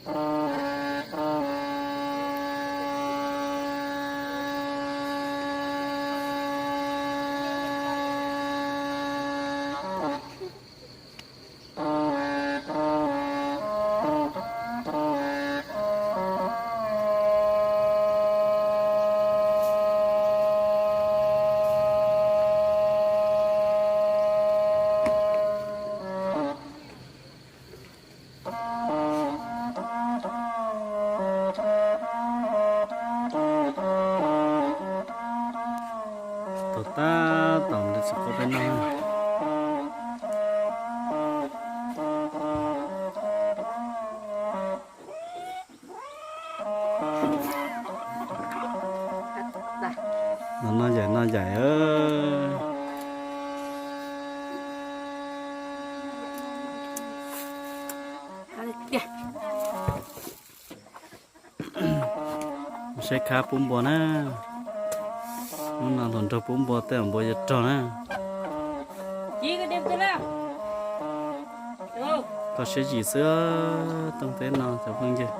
Tau tab tom li txhua qhov peb no. No noj yaim noj yaim. Saib khab pub npua na. Hnub no los nrog pub npua tej zaum npua yuav rog na. Koj siab zim xwb, tooj teb no cov phooj ywg.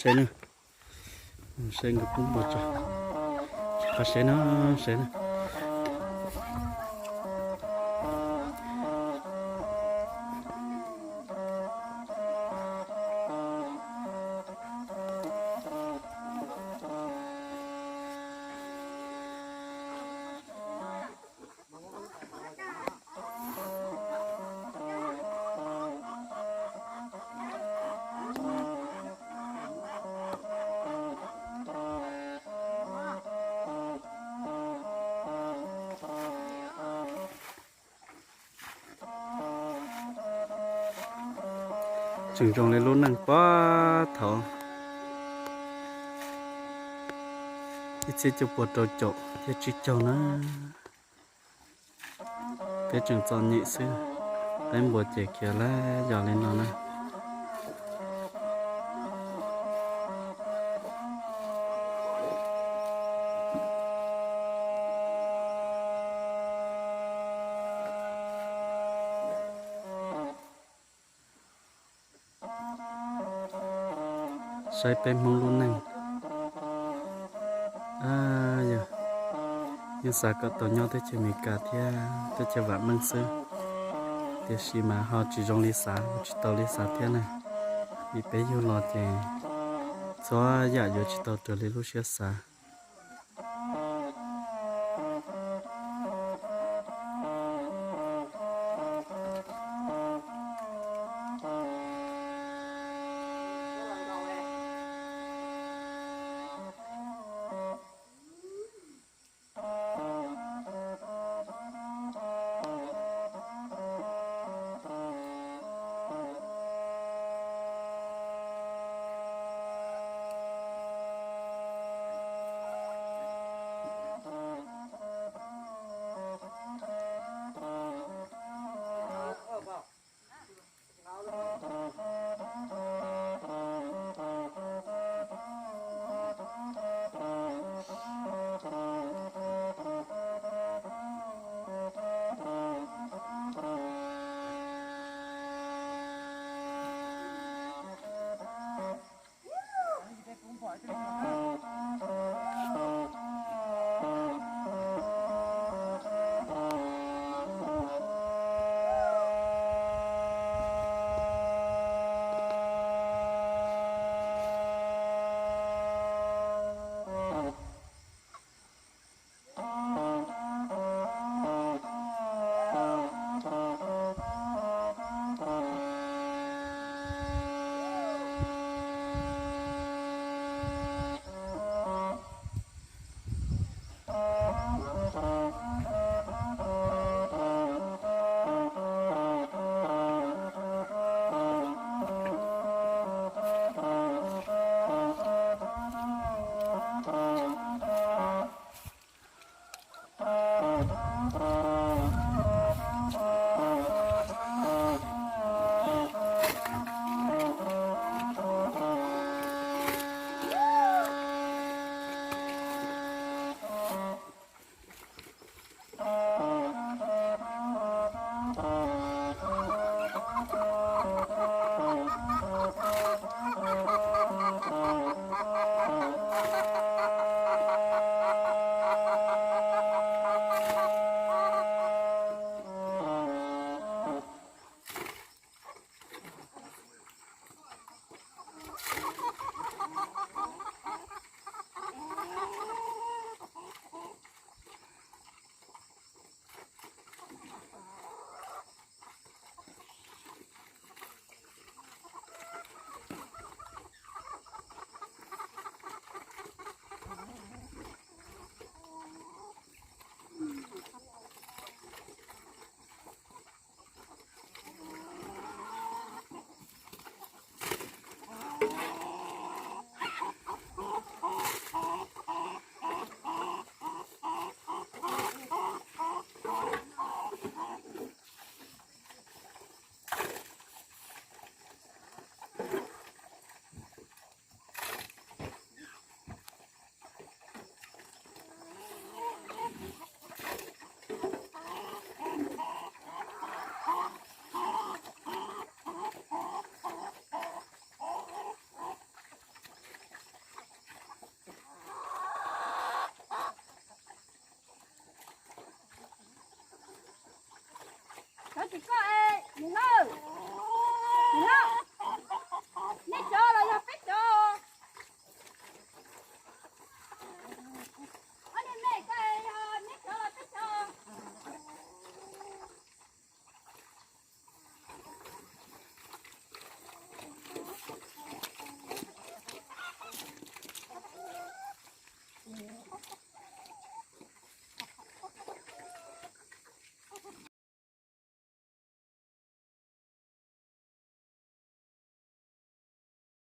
Seb na, seb nkawd pub npua tso. Qhov seb na, seb na. Tseem zoo li lub neej puag thaum ib txhiab cuaj pua rau caum thiab tsib caug na. Peb tseem txom nyem xwb, peb npua ces khiav lawm yog li no na. Saib peb Hmoob lub neej, yog yeej xav kom tau nyob teb chaws Amelikas thiab teb chaws vam meej xwb, tiam sis mas ho tsis zoo li xav, tsis tau li xav thiab na. Vim peb yug los ces txhua yam yuav tsis tau raws li lub siab xav.